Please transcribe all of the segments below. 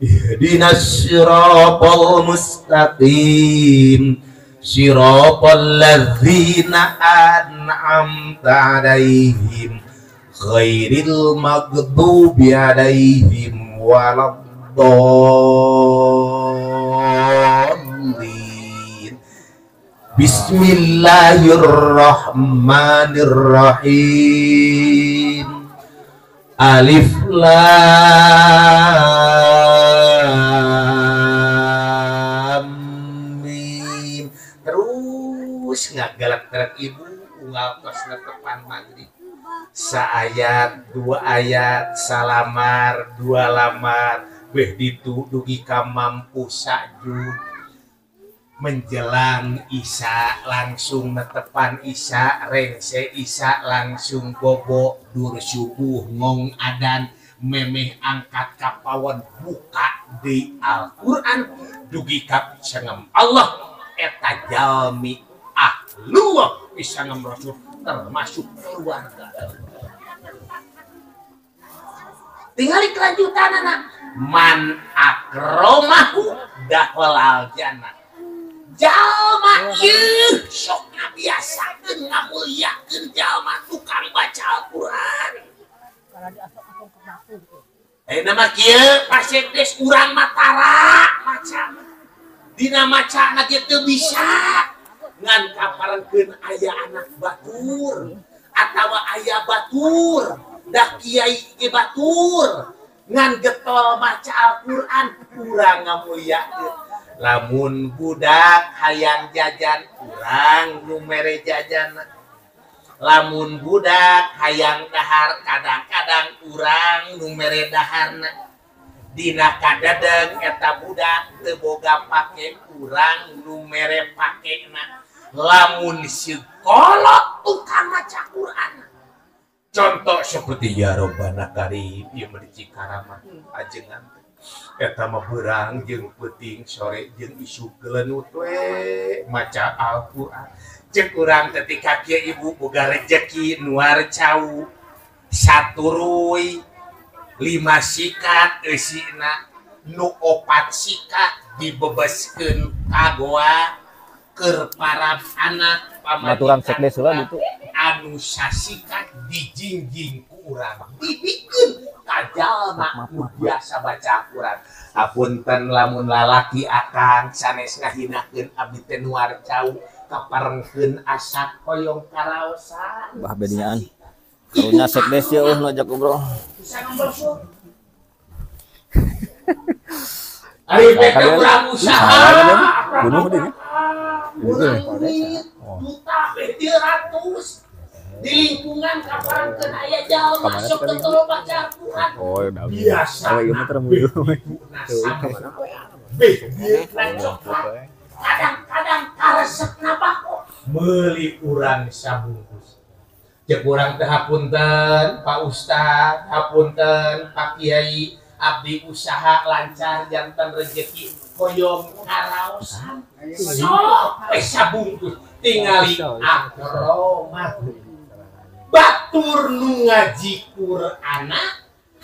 Ihdinas siratal mustaqim siratal ladzina an'amta 'alaihim ghairil maghdubi 'alaihim waladdallin. Bismillahirrahmanirrahim. Alif Lam Mim. Terus ngagalak-galak ibu unggal tos netepan maghrib. Saayat, dua ayat, salamar, dua lamar, beh ditu dugi ka mampu sajud. Menjelang Isya langsung netepan Isya, rengse Isya langsung bobo, dur subuh ngong adan, memeh angkat kapawon buka di Al-Quran dugi ka sangem Allah eta jalmi ahlullah pisangem Rasul termasuk keluarga. Tingali kelanjutan anak man akromahu dakhalal jannah. Jalma ieu sok ngabiasakeun ngamulyakeun jalma tukang baca Al-Qur'an. Ayeuna mah kieu pasekdes urang mah tara maca. Dina macana ge teu bisa. Ngan kaparengkeun aya anak batur atawa aya batur, dah kiai ge batur. Ngan getol maca Al-Qur'an urang ngamulyakeun. Lamun budak hayang jajan urang nu mere jajan. Lamun budak hayang dahar kadang-kadang urang nu mere daharna. Dina kadadeng eta budak teu boga pake urang nu mere pakena. Lamun sekolot tukang maca Quran. Contoh seperti ya Robbana Karim ieu mah di Cikarama ajengan. Eta mah beurang jeung peuting sore jeung isuk geuleunut we maca Al-Qur'an. Ceuk urang ketika kieu ibu boga rejeki nuar cau saturuy 5 sikat eusina nu 4 sikat dibebeskeun ka goa keur para anak pamajikan anu sasikat dijingjing ku urang dibikeun ka jalma nu biasa baca Al-Qur'an. Apunten lamun lalaki akang sanes ngahinakeun abdi teh nuar cau kaparengkeun asak hoyong karaosan. Bah bediaan. Karunya sekdes ye eueuh nu ajak ngobrol. Ari teh urang usaha. Bunuh deui. Juta beh 300 di lingkungan kaparengkeun aya jalma sok getol baca Al-Qur'an. Oh, biasa. Kadang-kadang karesepna bako meuli urang sabungkus. Ceuk urang teh hapunten Pak Ustad, hapunten Pak Kiai, abdi usaha lancar janten rejeki hoyong karaosan. Sok we sabungkus tingali akromah. Batur nu ngaji Qur'ana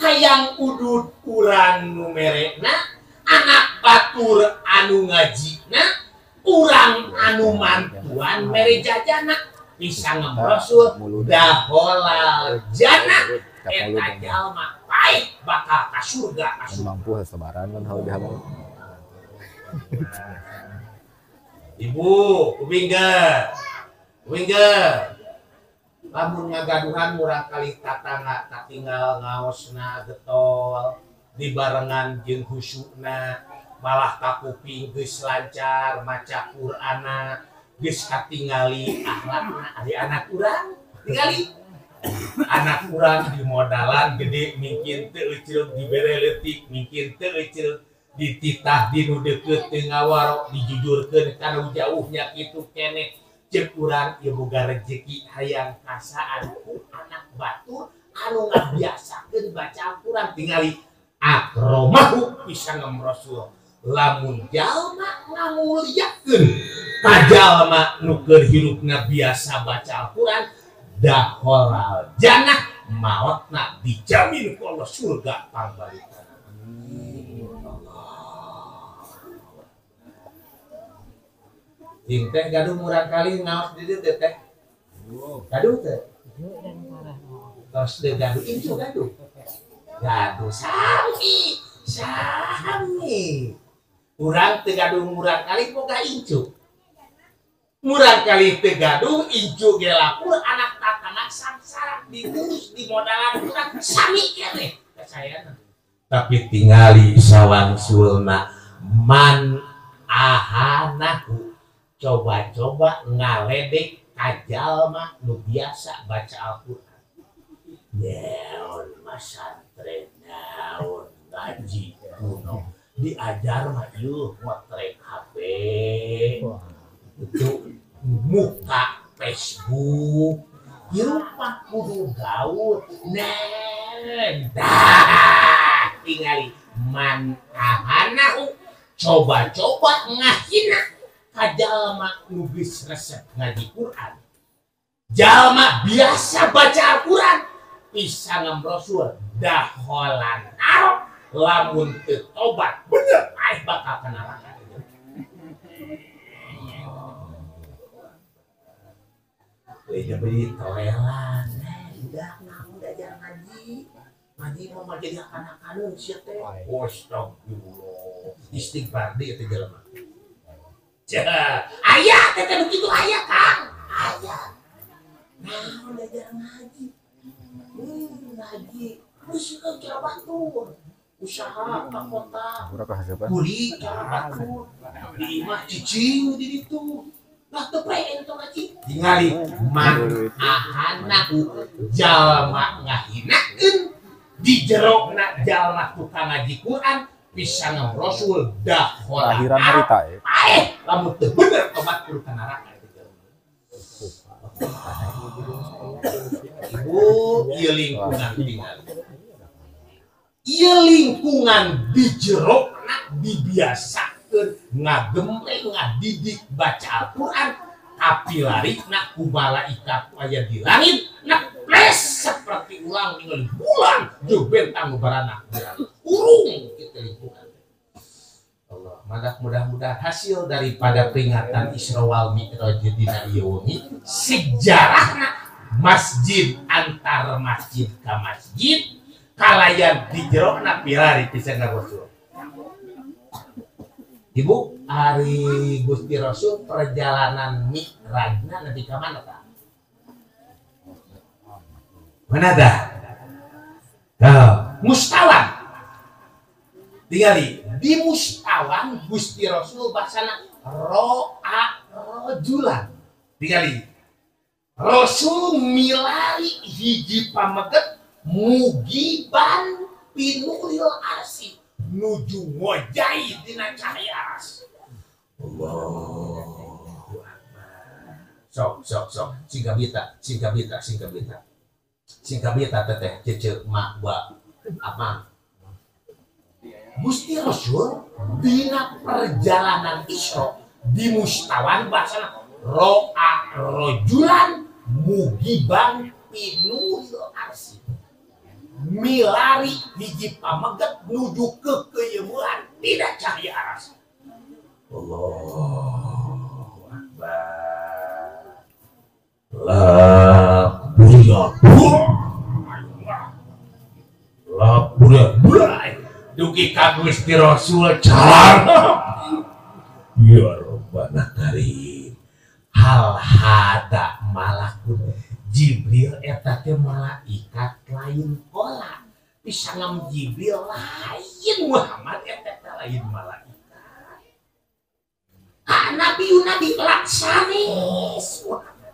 hayang udud urang nu merekna, anak batur anu ngajina urang anu mantuan mere jajana bisa ngemrosul daholal jannah eta jalma baik bakal ka surga ka surga. Mampu sabaran kan hal dihamal. Ibu ubingga ubingga lamun ngagaduhan murah kali tatangga tatinggal ngaosna getol dibarengan jeung husukna malah kakuping geus lancar maca Qur'ana geus katingali akhlakna ari anak urang tingali anak urang dimodalan gede mungkin teu euceuk dibere leutik mungkin teu euceuk dititah di nu deukeut teu ngawaro dijujurkeun kana jauhnya kitu keneh. Ceuk urang ieu boga rejeki hayang kasaan ku anak batur anu ngabiasakeun baca Al-Qur'an tingali akromahu pisangem Rasul. Lamun jalma ngamulyakeun ka jalma nu keur hirupna biasa baca Al-Qur'an dakhalal jannah maotna dijamin ku Allah surga pangbalita. Cing teh gaduh murang kali ngaos di dieu teh teh. Gaduh teh. Tos teu gaduh incu gaduh. Gaduh sami. Sami. Urang teu gaduh murang kali boga incu. Murang kali teu gaduh incu ge lapur anak tatangga sangsara diurus di modalan urang sami keneh kacayana. Tapi tingali sawangsulna man ahanahu coba-coba ngaledek ka jalma nu biasa baca Al-Qur'an. Naon masantren naon ngaji kuno diajar mah ieu ngotrek HP itu muka Facebook hirup mah kudu gaul nen dah tingali man ahanahu coba-coba ngahina ka jalma nu geus resep ngaji Quran jalma biasa baca Al-Quran bisa ngamrosul daholan nar lamun teu tobat bener aing bakal ka neraka. Udah beli toelan, udah udah jangan ngaji. Ngaji mau jadi akan-akaneun sia teh. Astagfirullah. Istighfar deui teh jelema. Aya teh teh kitu aya Kang. Aya. Nah, udah jarang ngaji. Ngaji. Geus cara batur. Usaha ka kota. Kuli cara batur. Di imah cicing di ditu. Lah teu pre ento ngaji. Tingali man ahanahu jalma ngahinakeun di jerokna jalma tukang ngaji Quran bisa ngamrosul dahola lahiran harita ya. Lamun teu bener tobat kudu ka neraka eta jelema. Ibu ieu lingkungan tingali. Ieu lingkungan di jerokna dibiasakeun ngagembleng ngadidik baca Al-Qur'an tapi larikna ku malaikat aya di langit na ples seperti ulang ningali bulan jeung bentang baranak urung kitu lingkungan. Allah, maka mudah-mudahan hasil daripada peringatan Isra wal Mi'raj dina ieu wengi sejarahna masjid antar masjid ka masjid kalayan di jerona pilari pisan ka Rasul. Ibu, ari Gusti Rasul perjalanan Mi'rajna nepi ka mana tah? Mana dah? Nah, Mustawan. Tingali di Mustawan Gusti Rasul bahasana ro'a rojulan. Tingali Rasul milari hiji pameget mugiban pinuril arsi nuju ngojai dina cahaya aras. Allahu Akbar. Sok sok sok singka bita singka bita singka bita. Singka bita teteh cece mak ba apa. Gusti Rasul dina perjalanan Isra di Mustawan bahasana ro'a rojulan mugiban pinuril arsi milari hiji pameget nuju ke keyeuan tidak cahaya aras. Allahu Akbar. La buria la buria dugi ka Gusti Rasul calar. Ya Rabbana karim. Hal hada malakun Jibril eta teh malaikat lain pola. Bisa ngam Jibril lain Muhammad eta teh lain malaikat. Ka nabi nabi laksanis Muhammad.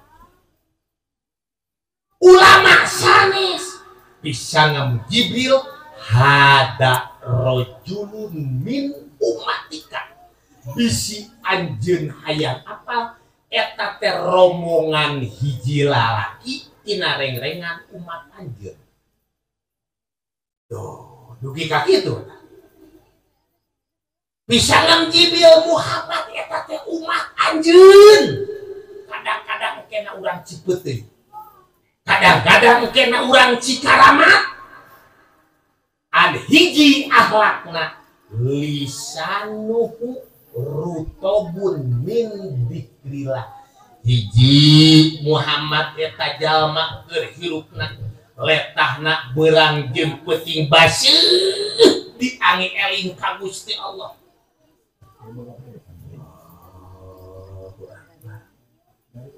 Ulama sanes bisa ngam Jibril hada rojulun min umatika bisi anjeun hayang apal eta teh rombongan hiji lalaki tina reng-rengan umat anjeun. Tuh, dugi ka kitu. Bisa ngam Jibril Muhammad eta teh umat anjeun. Kadang-kadang kena urang Cipeuteuy. Kadang-kadang kena urang Cikaramat. An hiji akhlakna lisanuhu rutobun min dzikrillah. Hiji Muhammad eta jalma keur hirupna letahna beurang jeung peuting baseuh diangi eling ka Gusti Allah.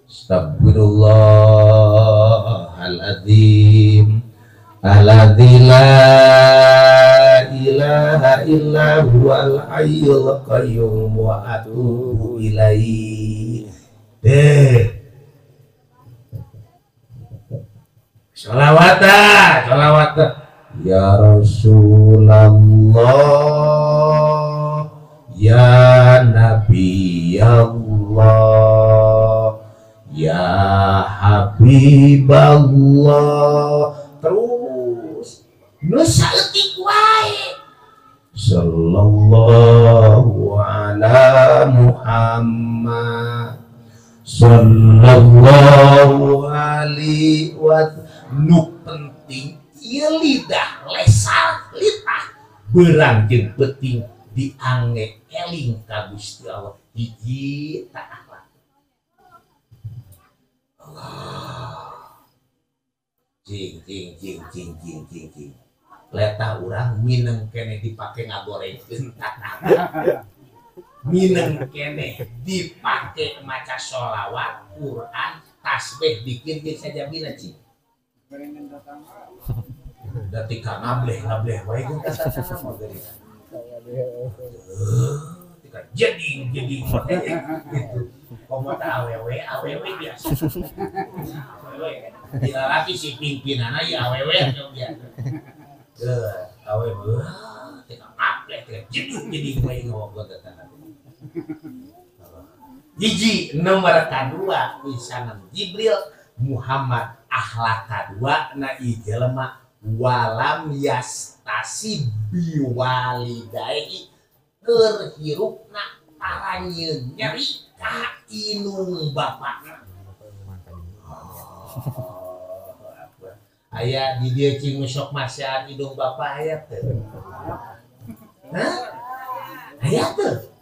Astagfirullahaladzim alladzi la ilaha illa huwal hayyul qayyum wa atubu ilaihi. Deh. Sholawata, sholawata. Ya Rasulullah, ya Nabi Allah, ya Habiballah. Terus nu saeutik wae. Sallallahu ala Muhammad sallallahu alaihi wa nu penting ieu lidah lesar litah beurang jeung peuting diange eling ka Gusti Allah. Hiji ta akhlak. Allah. Jing jing jing jing jing jing jing. Letah urang mineng keneh dipake ngagorengkeun tatah. Mineng keneh dipake maca sholawat, Quran, tasbih, dikir jeung sajabina cing. Da tika ngableh-ngableh wae geus tatah mah geuning. Tika jeding-jeding wae gitu. Komo teh awewe, awewe biasa. Awewe. Di lalaki si pimpinanna ieu awewe biasa. Teu awewe tika ngableh tika jeding-jeding wae ngomong tatah. Hiji nomor kadua pisanan Jibril Muhammad akhlak kadua na ieu jelema walam yastasi biwalidai keur hirupna taranyieun nyeri ka inung bapana. Aya di dieu cing nu sok masihan indung bapa aya teu? Hah? Aya teu?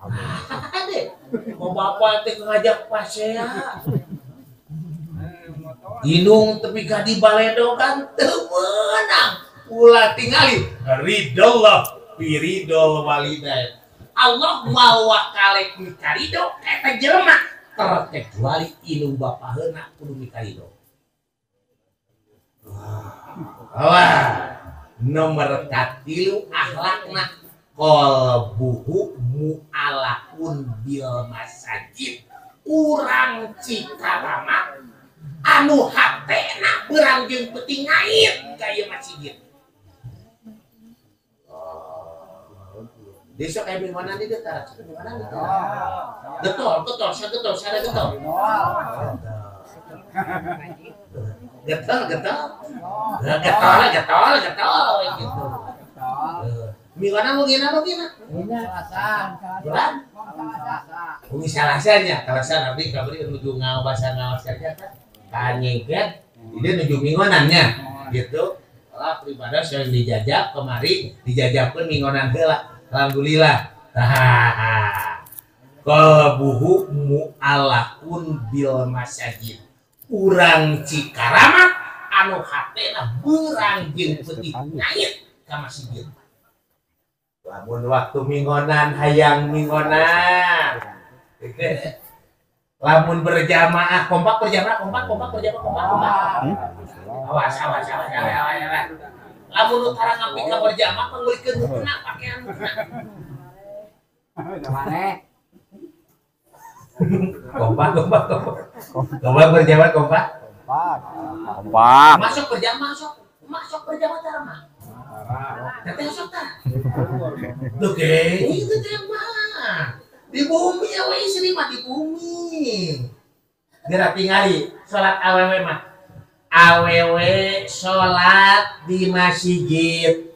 Ade, mau bapak teh ngajak pasea. Inung tepi ka di baledogan teu meunang. Ulah tingali ridallah fi ridol walidain. Allah mau wakalek mikarido eta jelema terkecuali inung bapa heuna kudu mikarido. Wah, nomor katilu akhlakna qalbuhu mu'alakun bil masajid. Urang Cikaramat anu hatena beurang jeung peuting ngait ka ieu masjid. Desa kayak mana nih teh? Mana nih? Getol, getol, saya getol, saya getol. Getol, getol. Getol, getol, getol gitu. Mingguan mau gina, mau gina? Selasa. Bulan? Umi salasanya, kalasan abdi kabri nuju ngabasa ngaos saja kan. Kanyengket, dia nuju minggonannya gitu. Lah pribadi yang dijajab kemari dijajabkeun minggonan heula. Alhamdulillah. Qalbuhu mu'alakun bil masajid. Urang Cikaramat anu hatena beurang jeung peuting ngait ka masjid. Lamun waktu minggonan hayang minggonan. Lamun berjamaah kompak berjamaah kompak kompak berjamaah kompak kompak. Awas awas awas awas awas. Lamun nu tara ngapi ka berjamaah panggulikeun nu kena pakaian nu kena. Kompak kompak kompak. Kompak berjamaah kompak. Kompak. Kompak. Masuk berjamaah sok. Masuk berjamaah tara mah. Teteh sok tah. Tuh ge, itu teh mah. Di bumi awe istri mah di bumi. Geura tingali salat awewe mah. Awewe salat di masjid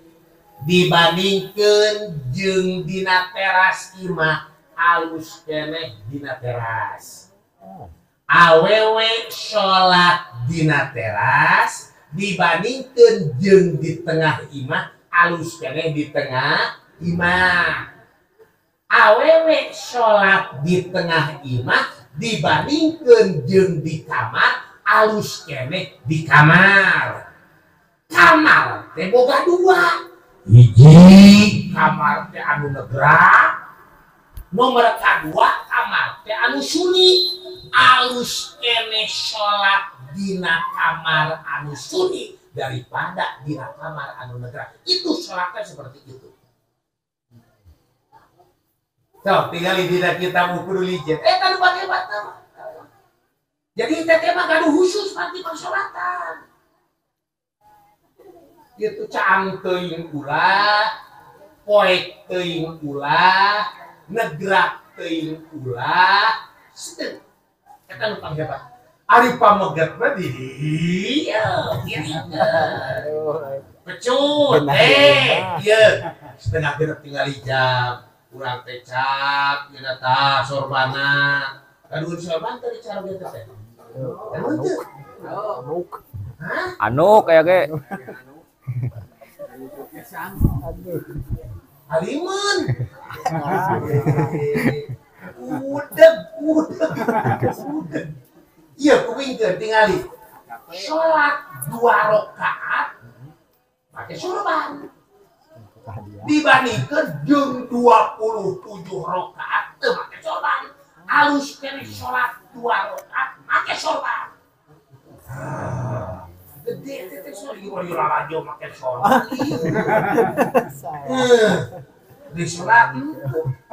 dibandingkeun jeung dina teras imah alus keneh dina teras. Awewe salat dina teras dibandingkeun jeung di tengah imah alus keneh di tengah imah. Awewe sholat di tengah imah dibandingkeun jeung di kamar, alus keneh di kamar. Kamar teh boga dua. Hiji kamar teh anu negrak, nomor kadua kamar teh anu sunyi. Alus keneh sholat dina kamar anu sunyi daripada dina kamar anu negrak. Itu sholatnya seperti itu. So, tinggal dina kita ukur lijen. Tanu hebat mah. Jadi teh mah gaduh khusus nanti persolatan. Itu caang teuing ulah, poek teuing ulah, negrak teuing ulah, sedeng. Eta nu panghebat. Ari pamegat mah di dieu, dieu. Pecut, ieu setengah genep tinggal jam. Urang teh cap, dina tah sorbana. Gaduh sorban teh dicara teh. Anu teu. Hah? Anu kaya ge. Halimun. Udeg, udeg, udeg. Iya, kupingkeun tingali. Salat 2 rakaat pakai sorban. Dibandingkeun jeung 27 rakaat teu make sorban. Alus keneh salat 2 rakaat make sorban. Gede teh sorry lalajo make sorban. Di salat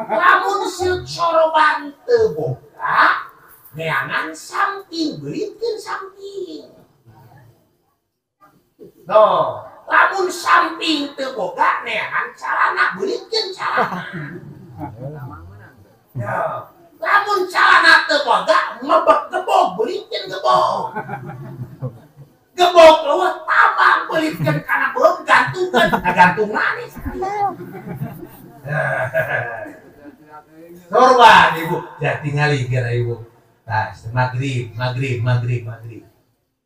lamun seut sorban teu boga neangan samping beulitkeun samping. No, lamun samping teu boga neangan calana beulitkeun calana. No, lamun calana teu boga mebek gebog beulitkeun gebog. Gebog leuweuh tabang beulitkeun kana beureum gantungkeun, gantung manis. Sorban ibu, ya tingali kira ibu. Tah, maghrib, maghrib, maghrib, maghrib.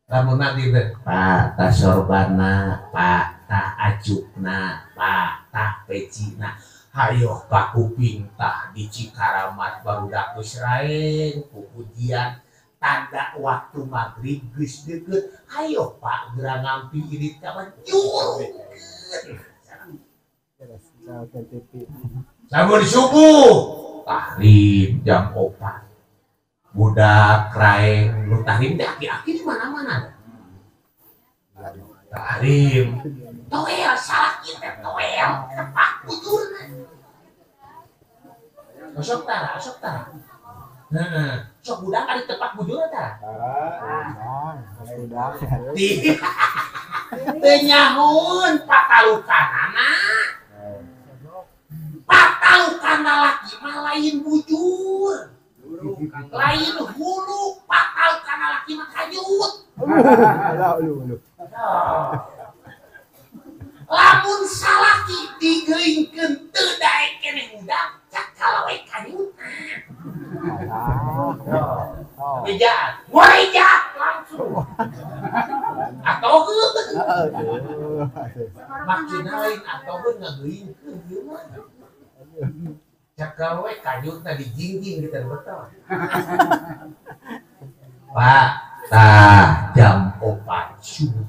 Lamun maghrib teh, Pak, tah sorbanna, Pak, tah acukna, Pak, tah pecina. Hayoh ka kuping tah di Cikaramat barudak geus raeng pupujian tanda waktu maghrib geus deukeut. Hayoh Pak geura ngampi irit ka jurungkeun. Lamun subuh tahrim jam 4. Budak raeng nu tahrim teh aki-aki di mana-mana. Tahrim toel salah kita toel tepak bujurna. Osok tara, osok tara. Heeh, sok budak ari tepak bujurna tara. Budak. Teu nyahoeun patalukanana. Patalukan laki mah lain bujur. Lain hulu patalukan laki mah kajut. Lamun salaki digeungkeun teu daek keneh hudang cakal we kanyutna. Bejaan, ngorejat langsung. Atau heuh. Maksudna lain atau heuh ngageungkeun ieu mah. Cakal we kanyutna dijingjing kita betul. Pak, tah jam 4 subuh.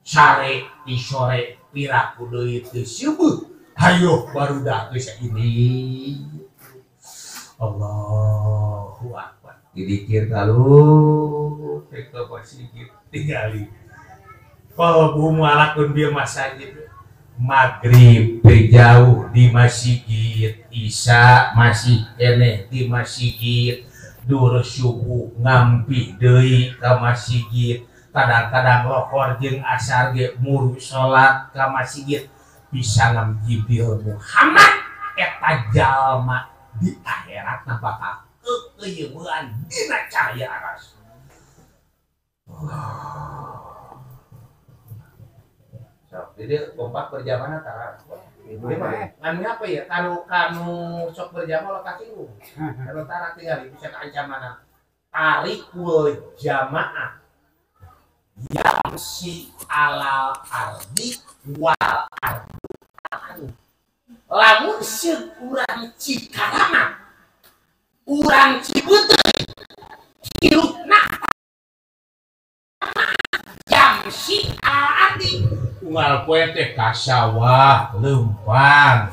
Sare di sore piraku deui teu subuh. Hayoh barudak geus ini. Allahu akbar. Didikir kalau ke masjid tingali. Qalbu malakun bi masjid. Maghrib jauh di masjid, Isya masih keneh di masjid, dur subuh ngampih deui ka masjid. Kadang-kadang lohor jeung asar ge muru salat ka masjid. Bisa ngam Jibril Muhammad eta jalma di akhiratna bakal keukeuyeun dina cahaya aras. So, jadi kompak berjamaah tara. Ngan apa ya? Kanu kanu sok berjamaah lo kasinggung. Kanu tara tinggal bisa keancaman. Tarikul jamaah yamsi alal ardi wal ardu. Lamun seuk urang Cikaramat, urang Cipeuteuy, hirupna jamsi alati unggal poe teh ka sawah leumpang,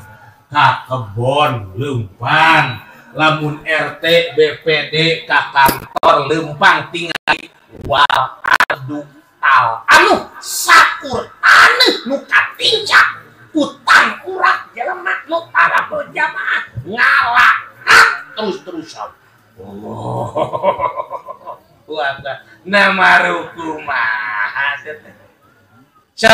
ka kebon leumpang, lamun RT BPD ka kantor leumpang tingali wal ardu tal anu sakur taneuh nu katincak utang urang jelema nu tara berjamaah ngalakak terus-terusan. Oh, nama kumaha teh. So,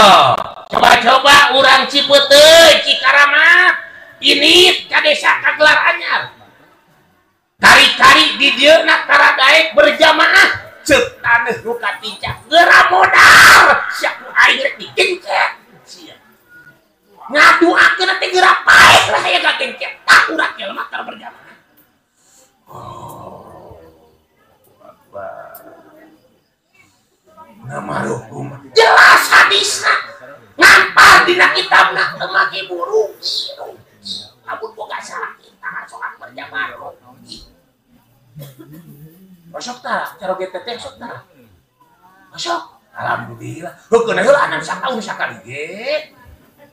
coba-coba urang Cipeuteuy Cikaramat ini ka desa Kagelar Anyar. Kari-kari di dieu na tara daek berjamaah ceuk taneuh nu katincak geura modal sia ku aing rek digencet. Sia. Ngaduakeun teh geura paeh lah aya kagencet. Tah urang jelema tara berjamaah. Oh, Akbar. Nama hukum jelas hadisna ngampar dina kitabna teu make rugi rugi lamun boga salah kita salat berjamaah rugi. Osok tah caroge teteh sok tah osok alhamdulillah heukeun heula anan sataun sakali ge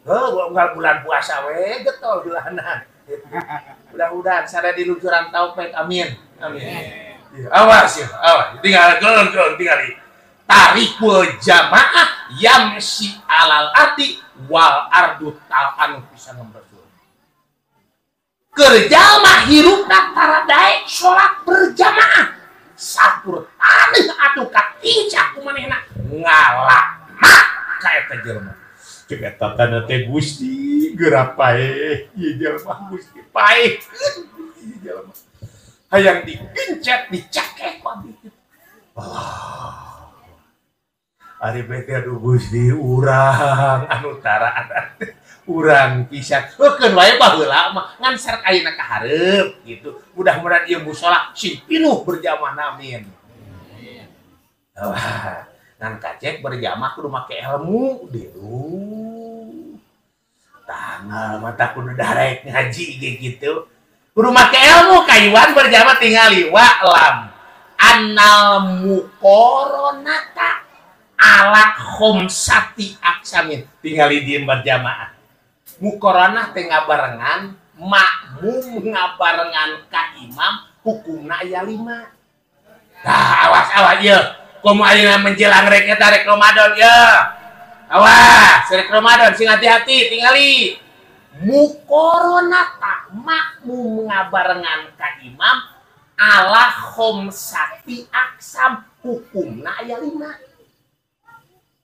heuh unggal bulan puasa we getol bulanan. Mudah-mudahan sada di lucuran taufik amin amin. Awas ya awas tinggal keun tinggal tarikul jamaah yamsi alal ardi wal ardu tal anu bisa ngembetul. Keur jalma hirupna tara daek salat berjamaah sakur taneuh atuh katincak ku manehna ngalakna ka eta jelema. Cek eta teh teh Gusti geura paeh ieu jelema Gusti paehkeun ieu jelema. Hayang digencet dicakek ku abdi. Allah. Ari teh aduh Gusti urang anu tara urang pisan heukeun wae baheula mah ngan sarek ayeuna ka hareup gitu. Mudah-mudahan ieu musala sing pinuh berjamaah amin. Wah, ngan kacek berjamaah kudu make ilmu deui. Tanggal mata kudu darek ngaji ge gitu. Kudu make ilmu kayuan berjamaah tingali wa lam annal muqaranata ala khomsati aksamin tingali diem berjamaah. Muqaranah teh ngabarengan makmum ngabarengan ka imam hukumna aya 5. Tah awas awas ieu komo ayeuna menjelang rek eta rek Ramadan ieu. Awas rek Ramadan sing hati-hati tingali muqaranah makmum ngabarengan ka imam ala khomsati aksam hukumna aya 5.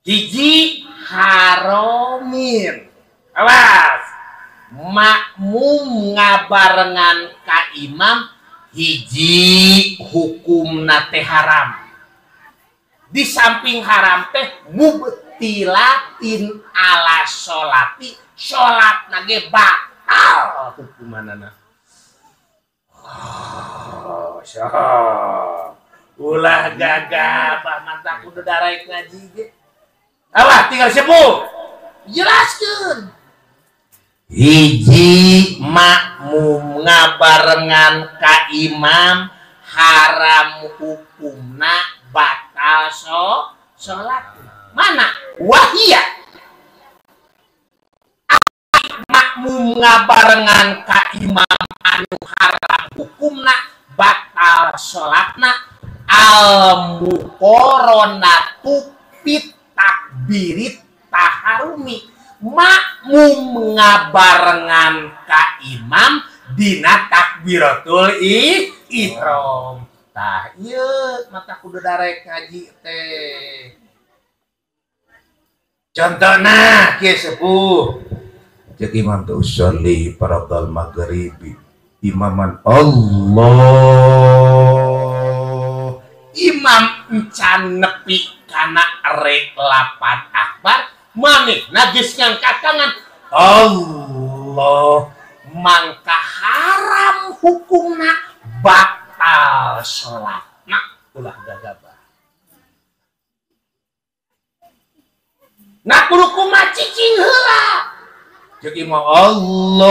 Hiji haromin. Awas makmum ngabarengan ka imam hiji hukumna teh haram. Di samping haram teh mubtilatin ala sholati, sholatna ge batal hukumanana. Oh, so. Ulah gagabah mantap kudu daraek ngaji ge. Awas tinggal sepuh jelaskeun. Hiji makmum ngabarengan ka imam haram hukumna batal salat. Mana? Wahia. Makmum ngabarengan ka imam anu haram hukumna batal salatna al muqaranatu fit takbirit taharumi. Makmum ngabarengan ka imam dina takbiratul ihram. Tah ieu mata kudu darek ngaji teh. Contohna kieu sepuh. Cek imam teh usolli fardhal maghribi imaman Allah. Imam encan nepi kana rek lapan akbar manehna geus ngangkat tangan Allah mangka haram hukumna batal salatna ulah gagabah. Nah kudu kumaha cicing heula. Cek imam Allahu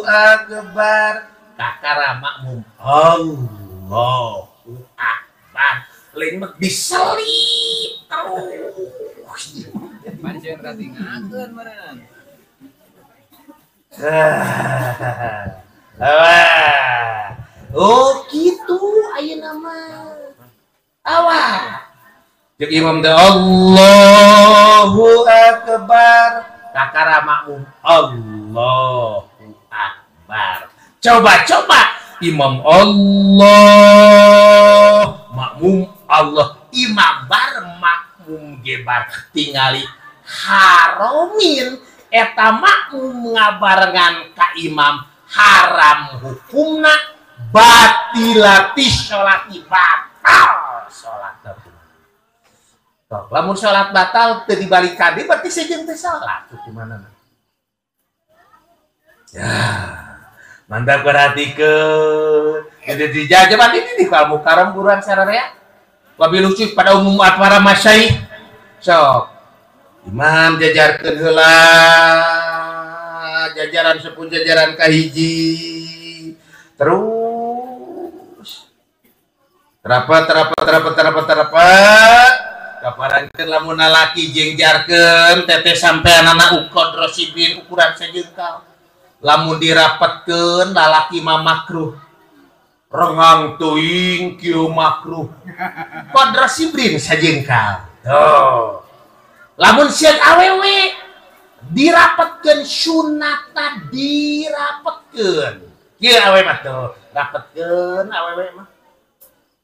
Akbar. Kakara makmum Allahu Akbar. Lain mah diselip terus. Pancen ratingakeun meureun. Oh gitu ayeuna mah. Awas. Cek imam teh Allahu Akbar. Kakara makmum Allahu Akbar. Coba-coba imam Allah, makmum Allah, imam bar makmum gebar tingali haromin eta makmum ngabarengan ka imam haram hukumna batilati sholati batal sholat. Lamun sholat batal teu dibalikan deui berarti sejen teu salat kumaha. Ya, mantap perhatikeun. Jadi dijajaban ini di Al Mukarram buruan sararea. Wabil khusus pada umum para masyayikh. Sok. Imam jajarkeun heula jajaran sepun jajaran kahiji. Terus rapat rapat rapat rapat rapat. Kaparankeun lamun lalaki jengjarkeun teteh sampeanana ukon rosibin ukuran sajengkal. Lamun dirapetkeun lalaki mah makruh. Rengang teuing kieu makruh. Qadra sibrin sajengkal. Tuh. Lamun sieun awewe dirapetkeun sunatna dirapetkeun. Kieu awewe mah tuh, rapetkeun awewe mah.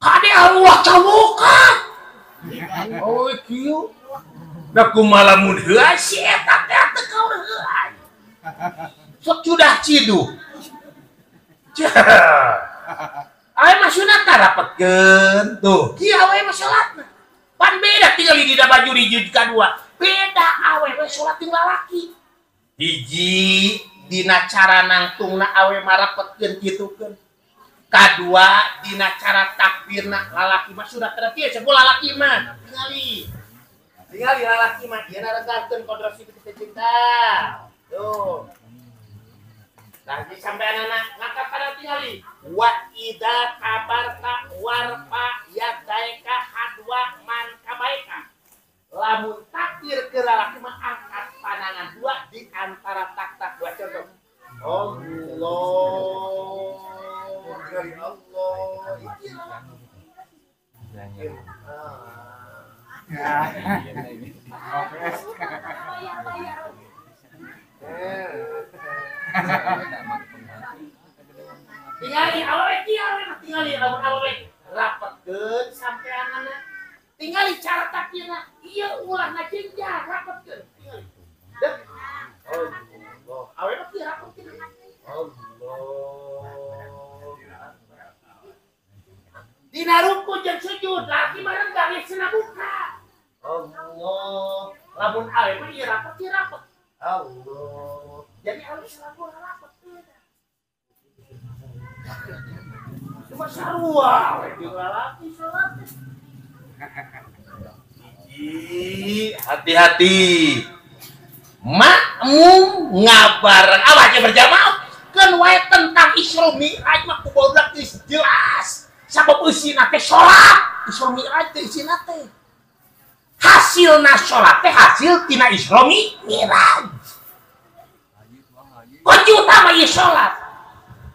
Kade Allah cawokan. Oh kieu. Da kumaha lamun heuay si eta teh teu kaur heuay. Sok cudah ciduh. Awe mah sunat rapetkeun tuh. Kieu awe mah salatna. Pan beda tinggal di baju di kadua. Beda awe mah salat jeung lalaki. Hiji dina cara nangtungna awe mah rapetkeun kitukeun. Kadua dina cara takbirna lalaki mah sudah teu sebul lalaki mah. Tingali. Tingali lalaki mah ieu narenggarkeun kodrosi kitu cinta. Tuh. Nah, sampai anak ngangkat pada tingali. Wa ida kabarta warfa yadaika hadwa man kabaika. Lamun takbir ke lalaki mah angkat pandangan dua di antara tak-tak dua contoh. Allah dari Allah. Tingali awewe tingali lamun awewe rapetkeun sampeanana. Tingali cara takbirna ieu ulah ngajenjang rapetkeun tingali. Dek. Allah. Awewe mah kieu rapetkeun. Allah. Dina ruku jeung sujud laki mah renggang geus cenah buka. Allah. Lamun awewe mah ieu rapet ieu rapet. Allah. Jadi awewe selalu rapet. Cuma sarua we jeung lalaki salat. Hati-hati. Makmum ngabareng awak berjamaah keun wae tentang Isra Mi'raj mah ku barudak geus jelas. Sabab eusina teh salat, Isra Mi'raj teh eusina teh. Hasilna salat teh hasil tina Isra Mi'raj. Kunci utama ieu salat.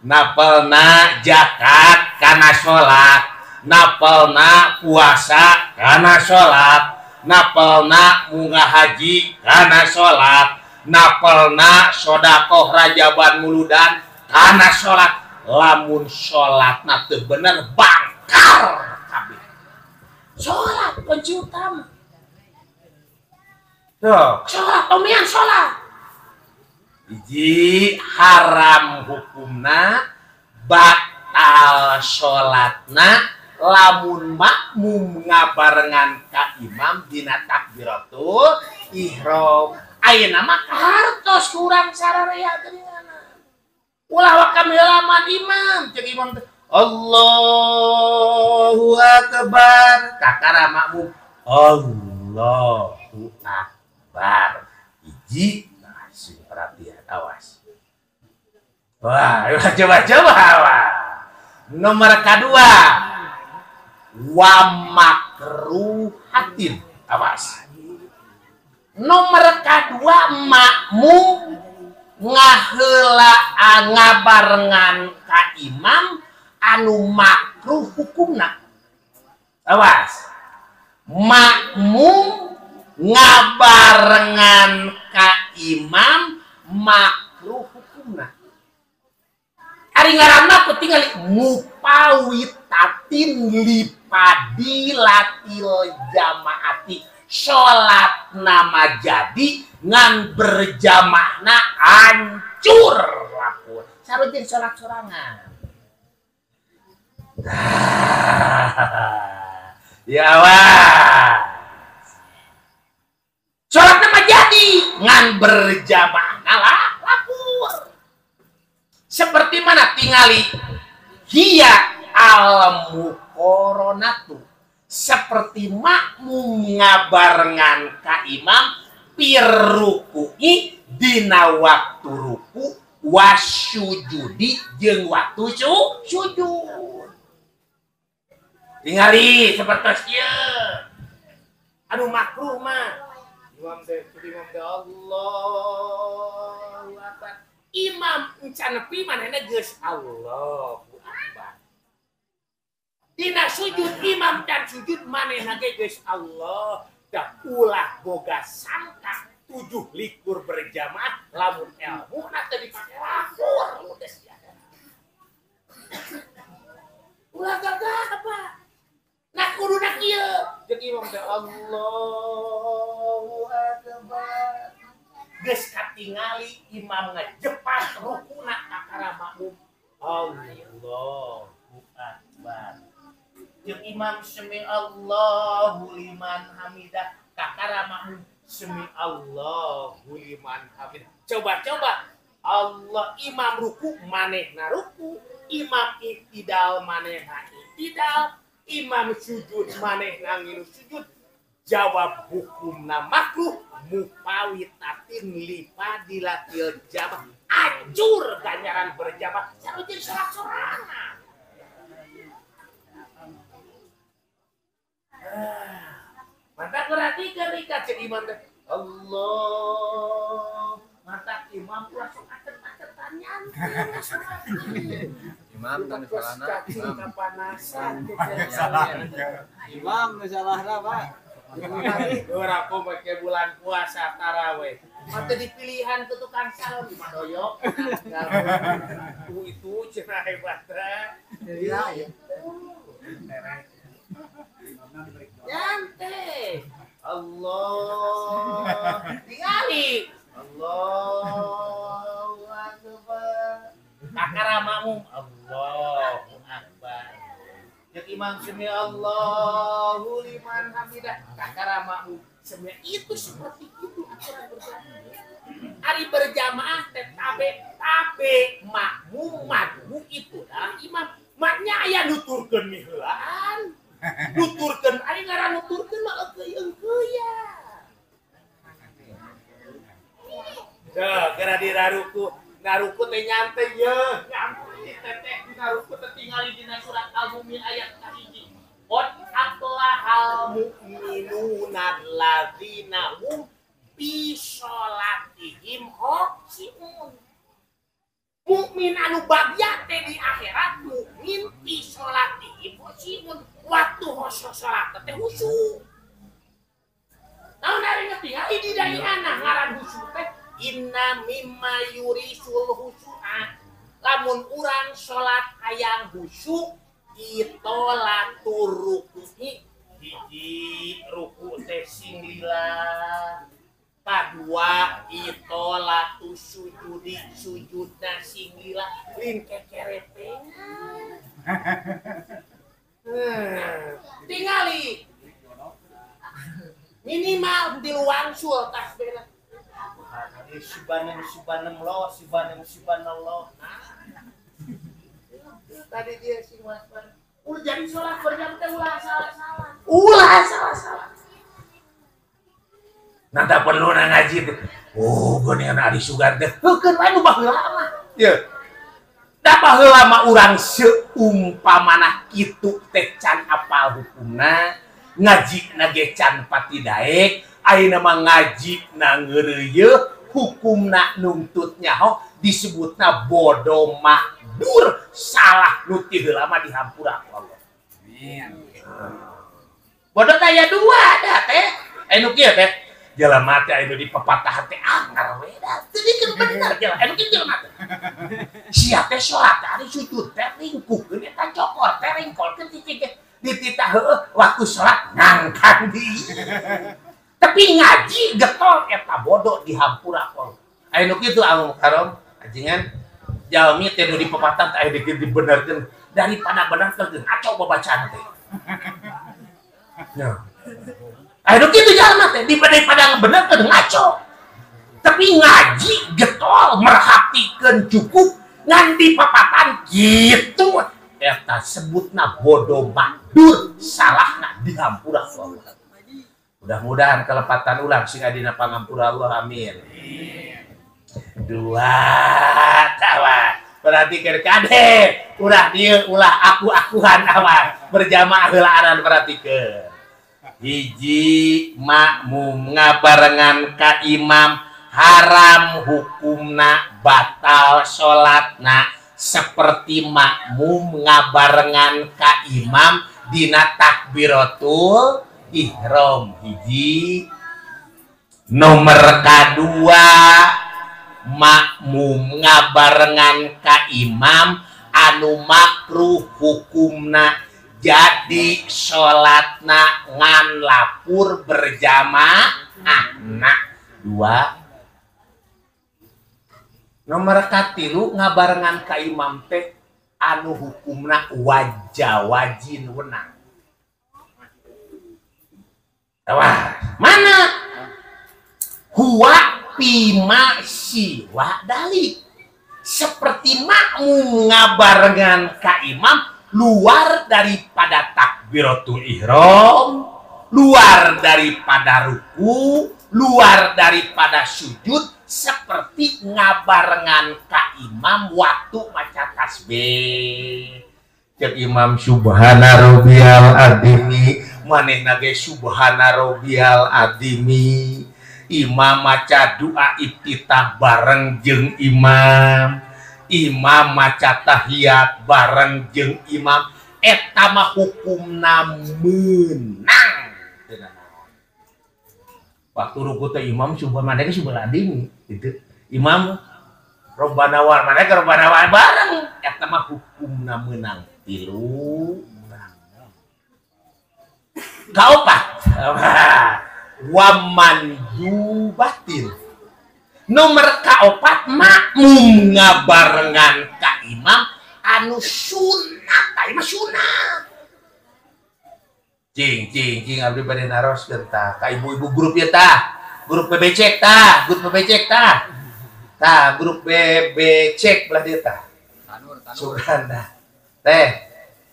Napelna zakat kana salat, napelna puasa kana salat, napelna munggah haji kana salat, napelna sedekah rajaban muludan kana salat. Lamun salatna teu bener bangkar kabeh. Salat kunci utama. Tuh, salat omean salat. Hiji haram hukumna batal salatna lamun makmum ngabarengan ka imam dina takbiratul ihram. Ayeuna mah kahartos kurang sararea geuningan. Ulah waka milaman imam cek imam teh Allahu Akbar kakara makmum Allahu Akbar. Kahiji, nah, sing perhatian, awas. Wah, coba-coba. Wah. Nomor kedua, wa makruhatin. Awas. Nomor kedua makmum ngaheula ngabarengan ka imam anu makruh hukumna. Awas. Makmum ngabarengan ka imam makruh hukumna. Ari ngaranna ku tingali mupawitatin lipadilatil jamaati. Salat nama jadi ngan berjamaahna hancur lapor. Sarua salat sorangan. Ya wah. Salat nama jadi ngan berjamaahna lah lapor. Seperti mana tingali hiya al muqaranatu. Seperti makmum ngabarengan ka imam pirruku'i dina waktu ruku wasyujudi jeung waktu sujud. Tingali sapertos ieu. Anu makruh mah imam teh Allahu Akbar. Imam encan nepi manehna geus Allahu Akbar. Dina sujud imam dan sujud manehna ge geus Allah da ulah boga sangka 7 likur berjamaah lamun ilmu na teu dipake lapor ludes ya. Ulah gagah apa? Nah kuduna kieu jeung imam teh Allahu Akbar. Geus katingali imam ngajepat rukuna kakara makmum Allahu Akbar. Jeung imam sami Allahu liman hamidah kakara makmum sami Allahu liman hamidah. Coba-coba Allah imam ruku manehna ruku, imam iktidal manehna iktidal, imam sujud manehna ngilu sujud. Jawab hukumna makruh mupawitatin lipadilatil jamaah. Hancur ganjaran berjamaah sarua jeung salat sorangan. Mantap berarti ketika cek imam teh Allah mantap imam langsung atet-atetan nyantai imam tanu salahna imam kapanasan imam nu salahna Pak ora aku make bulan puasa taraweh mah teu dipilihan ke tukang salon di Madoyok itu cenah hebat ya ya nyantai Allah tingali Allahu Akbar kakara makmum Allahu Akbar jeung imam sami Allahu liman hamidah kakara makmum sami. Itu seperti itu aturan berjamaah. Ari berjamaah teh tabe tabe makmum madmu itu adalah imam. Maknya aya nuturkeun miheulaan. Nuturkeun ari ngaran nuturkeun mah eueuy-eueuyan. Tuh, geura diraruku. Naruku teh nyantai ye, nyantai teteh dina ruku teh tingali dina surat Al-Mu'min ayat 1. Qad aflahal mu'minuna alladzina hum fi sholatihim khashi'un. Mukmin anu bagya teh di akhirat mukmin fi sholatihim khashi'un. Waktu salat teh khusyuk. Naon ari ngetingali di dayana ngaran khusyuk teh inna mimma yurisul khusyu'a. Lamun urang salat hayang khusyuk itolatur ruku'i. Hiji ruku teh sing lila. Kadua itolatu sujudi sujudna sing lila lin kekerepengan. Tingali minimal tilu wangsul tasbihna. Subhanan subhanallah subhanan subhanallah. Tadi dia sing waspada. Ulah jadi sholat berjam teh ulah salah-salah. Ulah salah-salah. Nah tak perlu ngaji tuh. Oh, geuningan ari sugan teh. Heukeun wae nu baheula mah. Ye. Da baheula mah urang seumpamana kitu teh can apal hukumna, ngajina ge can pati daek, ayeuna mah ngajina ngeureuyeuh, hukumna nuntut nyaho disebutna bodoh makdur, salah nu ti heula mah dihampura ku Allah. Amin. Bodoh teh aya dua da teh. Anu kieu teh jelema teh anu di pepatah teh angar we da. Teu dikeun bener jelema. Anu kieu jelema teh. Sia teh salat ari sujud teh ringkuhkeun eta cokor teh ringkolkeun cicing teh dititah heueuh waktu salat ngangkang deui. Tapi ngaji getol eta bodoh dihampura ku Allah. Anu kitu anu karom ajengan jalmi teh nu di pepatah teh aya dibenerkeun daripada bener teh ngaco babacaan teh. Nah. Aduh kitu jalma teh daripada bener teh ngaco. Tapi ngaji getol merhatikeun cukup ngan di papatan kitu eta sebutna bodoh makdur salahna dihampura ku Allah. Mudah-mudahan kelepatan ulang sing adina pangampura Allah amin. Dua tawa perhatikan kade ulah dieu ulah aku-akuhan awan berjamaah heulaanan perhatikeun. Hiji makmum ngabarengan ka imam haram hukumna batal salatna seperti makmum ngabarengan ka imam dina takbiratul ihram. Hiji nomor kadua makmum ngabarengan ka imam anu makruh hukumna jadi salatna ngan lapur berjamaah. Nah, dua nomor katilu ngabarengan ka imam teh anu hukumna wajawajin wenang. Wah, mana? Huwa pima siwa dalik. Seperti makmum ngabarengan ka imam luar daripada takbiratul ihram, luar daripada ruku, luar daripada sujud, seperti ngabarengan ka imam waktu maca tasbih. Cek imam subhana rabbiyal azimi, manehna ge subhana rabbiyal azimi. Imam maca doa iftitah bareng jeung imam. Imam maca tahiyat bareng jeung imam, eta mah hukumna meunang. Waktu ruku teh imam subhana maneh subhana adimi gitu. Imam robbana wa maneh robbana wa bareng, eta mah hukumna meunang tilu. Kaopat wa mandubatin. Nomor kaopat makmum ngabarengan ka imam anu sunat, ta imam sunat. Cing cing cing abdi bade naroskeun tah ka ibu-ibu grup ieu tah, grup PBC tah, grup PBC tah. Tah grup PBC belah dieu tah. Tanur. Teh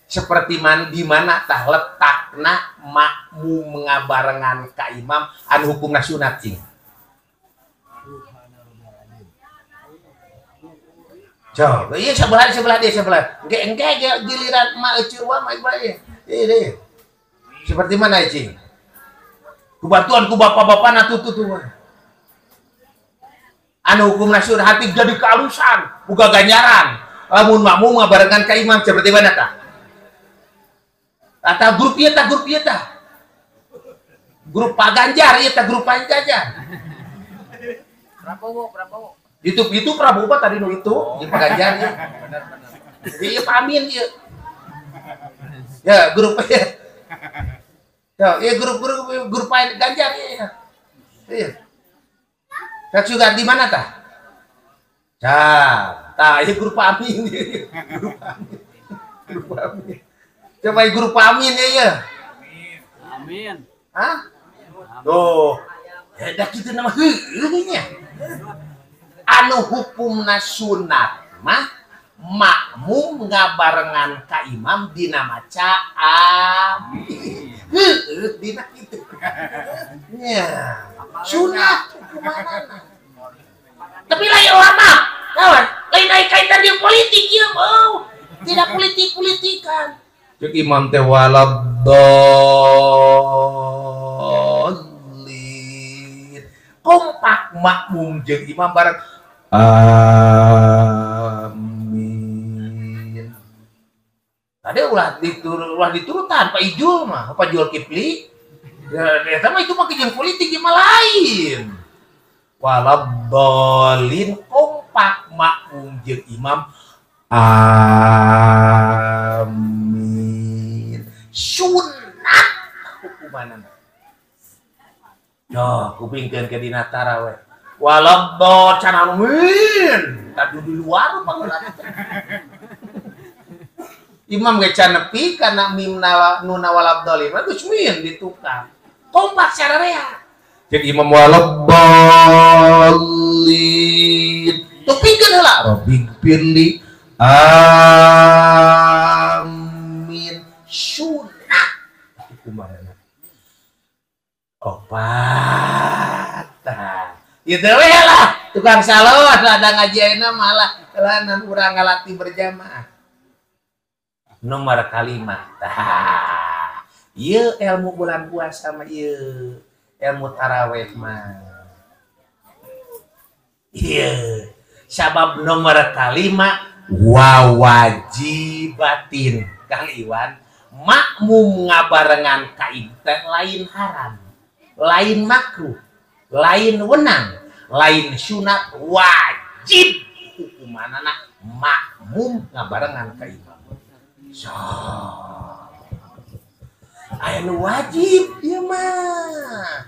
seperti man di mana tah letakna makmum ngabarengan ka imam anu hukumna sunat cing. Coba, iya sebelah dia sebelah. Engke giliran mak eceu wa mak ieu. Iya. Seperti mana cing? Ku bantuan ku bapak-bapak na tuh tuh. Anu hukumna sunat hati jadi kealusan, buka ganjaran. Lamun makmum ngabarengan ka imam seperti mana tah? Atau grup ieu tah, grup ieu tah. Grup Pak Ganjar ieu tah, grup Pak Ganjar. Prabowo. Itu Prabowo tadi nu itu, di Pak Ganjar ya. Benar. Iya Pak Amin ieu. Ya, grup ya. Ya, iya grup Pak Ganjar ya. Iya. Saya juga di mana tah? Tah, iya grup Pak Amin. Grup Amin. Grup Amin. Coba grup Pak Amin ya ya. Amin. Hah? Tuh. Ya dah kitu nama heueuh nya. Anu hukumna sunat mah makmum ngabarengan ka imam dina maca amin. Heueuh dina kitu. Nya. Sunat hukumanana. politik ieu oh. Tidak politik-politikan. Cek imam teh waladhdallin. Kompak makmum jeung imam bareng. Amin. Tadi ulah diturutan Pak Ijul mah, Pak Jul Kipli. Ya eta mah itu mah jeung politik mah lain. Waladhdallin kompak makmum jeung imam. Amin. Sunat hukumanana. Duh, kupingkeun ke dina taraweh. Waladhdallin can amin. Tadi di luar pangeran. Imam ge can nepi kana mim nuna waladhdallin mah geus min ditukang. Kompak sararea. Cek imam waladhdallin. Tupingkeun heula Rabbighfirli. Amin. Sunat hukumanana. Opat. Tah. Itu we lah tukang salon ada ngaji ayeuna malah telanan urang ngalatih berjamaah. Nomor kalima. Tah. Ieu ilmu bulan puasa mah ieu ilmu tarawih mah. Ieu sabab nomor kalima wa wajibatin Kang Iwan makmum ngabarengan ka teh lain haram, lain makruh, lain wenang, lain sunat, wajib hukumanana makmum ngabarengan ka imam. So, aya nu wajib ieu mah.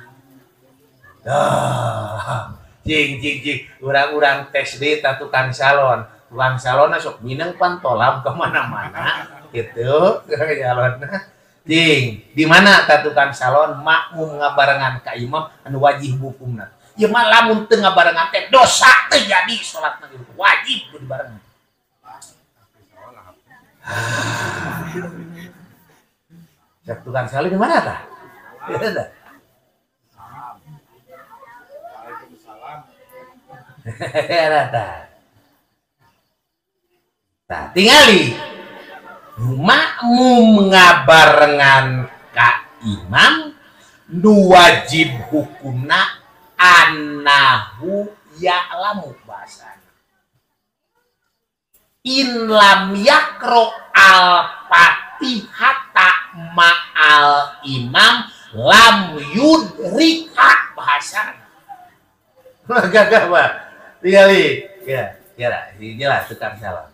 Dah, jing jing jing urang-urang tes deui ta tukang salon. Tukang salon sok mineng pantolab ke mana-mana gitu salonna. Jing, di mana ta tukang salon makmum ngabarengan ka imam anu wajib hukumna. Ieu mah lamun teu ngabarengan teh dosa teu jadi salatna gitu. Wajib kudu dibarengan. Cek tukang salon di mana tah? Ieu tah. Waalaikumsalam. Tah. Tah tingali makmum ngabarengan ka imam nu wajib hukumna annahu ya'lamu bahasana. In lam yakro al-fatihata ma'al imam lam yudrika bahasana. Gagah Pak. Tingali. Ya, ya, jelas tukang salam.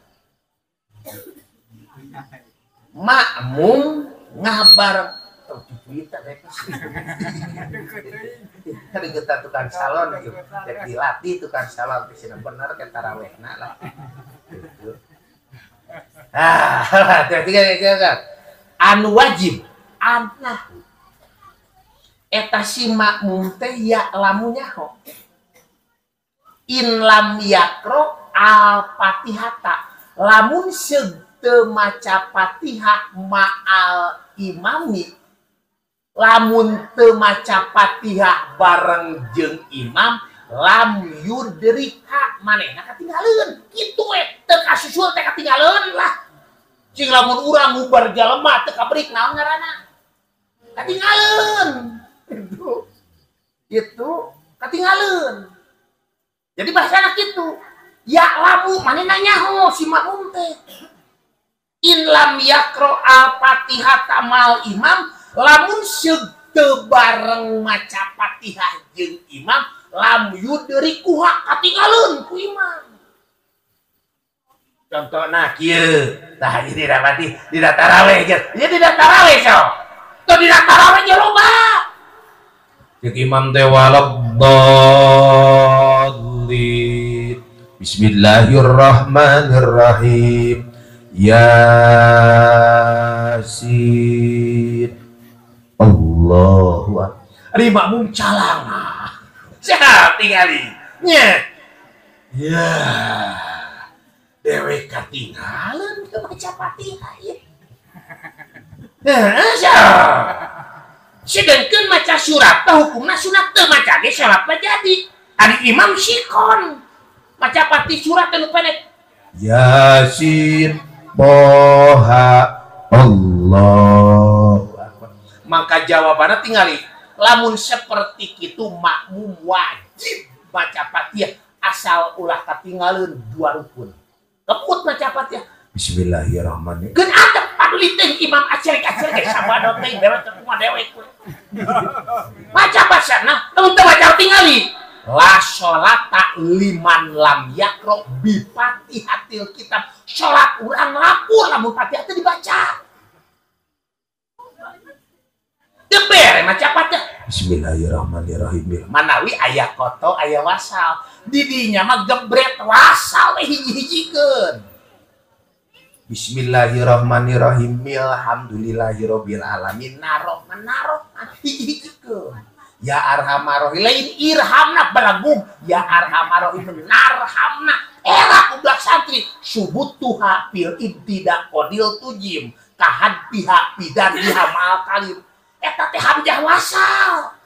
Makmum ngabar tadi kita tukang salon gitu, dilatih tukang salon di sini bener ke tarawehna lah. Gitu. Ah, tiga. Anu wajib, anahu. Eta si makmum teh ya lamunya ho. In lam yakro al-fatihata. Lamun teu maca Fatihah ma'al imami, lamun teu maca Fatihah bareng jeung imam, lam yudrika manehna katinggaleun. Kitu we teu kasusul teh katinggaleun lah. Cing lamun urang ngubar jalema teu kabrik naon ngaranna? Katinggaleun. Itu katinggaleun. Jadi bahasana kitu. Ya lamu manehna nyaho si makmum teh. In lam yakro al-fatihah tamal imam, lamun teu bareng maca Fatihah jeung imam, lam yudrikuha katinggaleun ku imam. Contohna kieu, tah ieu dina dina tarawih jeung ieu dina tarawih sok. Teu dina tarawih ge loba. Jeung imam teh waladhdallin. Bismillahirrahmanirrahim. Yasin. Allahu akbar. Ari makmum calang. Siap tingali. Nya. Ya. Dewe katinggalan ke maca Fatihah ieu. Heeh, siap. Sedengkeun maca surat teh hukumna sunat teu maca ge salat mah jadi. Ari imam sikon. Maca Fatih surat teh nu pendek. Yasin Toha Allahu Akbar. Maka jawabannya tingali lamun seperti itu makmum wajib baca Fatihah asal ulah katinggalin dua rukun. Keput maca Fatihah. Bismillahirrahmanirrahim. Keun atep paduli teuing imam acerik-acerik sabado teuing dewek teh kumaha dewek we. Maca basana lamun teu maca tingali. La sholata liman lam yakro bi Fatihatil kitab. Salat urang lapur lamun Fatihah teu dibaca. Teu bere maca Fatihah. Bismillahirrahmanirrahim. Manawi aya koto aya wasal. Didinya mah gebret wasal we hiji-hijikeun. Bismillahirrahmanirrahim. Alhamdulillahirabbil alamin. Naroh menaroh hiji-hijikeun. Ya arhamar rahimin lain irhamna balagung ya arhamar rahimin narhamna era kublak santri subutuha fil ibtida qadil tujim kahad piha pidan biha mal kalim eta teh hamzah wasal.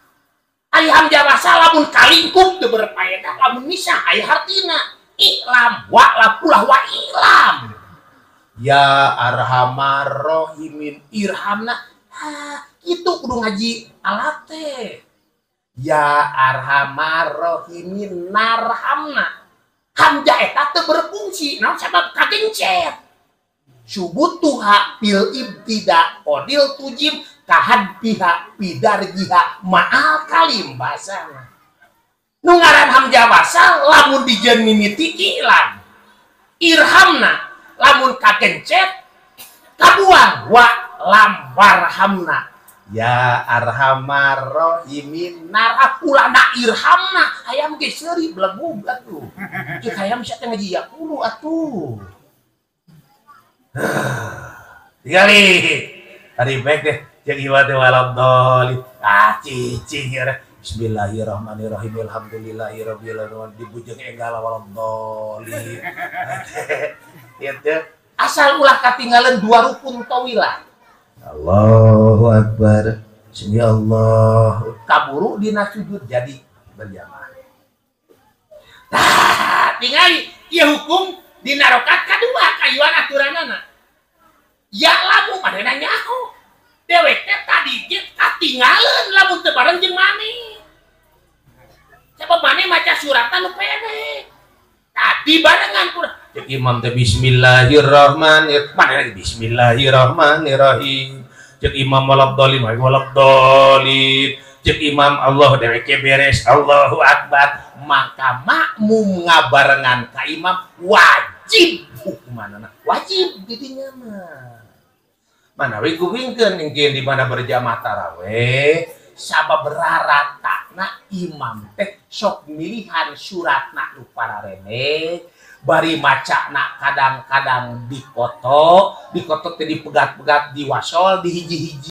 Ari hamzah wasal lamun kalingkup teu berfaedah lamun misah aya hartina i'lam wa lapulah wa i'lam ya arhamar rahimin irhamna. Ha kitu kudu ngaji alat teh. Ya arhamar rahimin narhamna. Hamzah eta teu berfungsi naon sabab kagencet. Subutuha fil ibtida qadil tujim kahad piha pidarjiha ma'al kalim basana. Nu ngaran hamzah wasal lamun dijeun mimiti i'lam. Irhamna lamun kagencet kabuang wa lam warhamna. Ya arhamar rahimin narah na irhamna hayam ge seuri belegug atuh. Ceuk hayam sia teh ngaji yaqulu atuh. Tingali. Tadi baik deh jeung ieu teh waladhdallin. Ah cicing ya. Bismillahirrahmanirrahim. Alhamdulillahirabbil alamin. Dibujeng enggal waladhdallin. Ieu teh asal ulah katinggalan dua rukun tawilah. Allahu Akbar. Sini Allah. Kaburu dina sujud jadi berjamaah. Tah, tingali ieu hukum dina rakaat kadua kayuan aturanana. Ya lamun manehna nyaho. Dewek teh tadi ge katingaleun lamun teu bareng jeung maneh. Sabab maneh maca suratna nu pendek. Tadi barengan kurang. Cek imam teh bismillahirrahmanirrahim. Mana lagi bismillahirrahmanirrahim. Cek imam walabdolin walabdolin. Cek imam Allah dewek beres Allahu Akbar. Maka makmum ngabarengan ka imam wajib hukumanana. Wajib didinya mah. Manawi kupingkeun engkeun di mana berjamaah taraweh sabab raratana imam teh sok milihan suratna nu pararene bari macana kadang-kadang dikoto teh dipegat-pegat diwasol dihiji-hiji.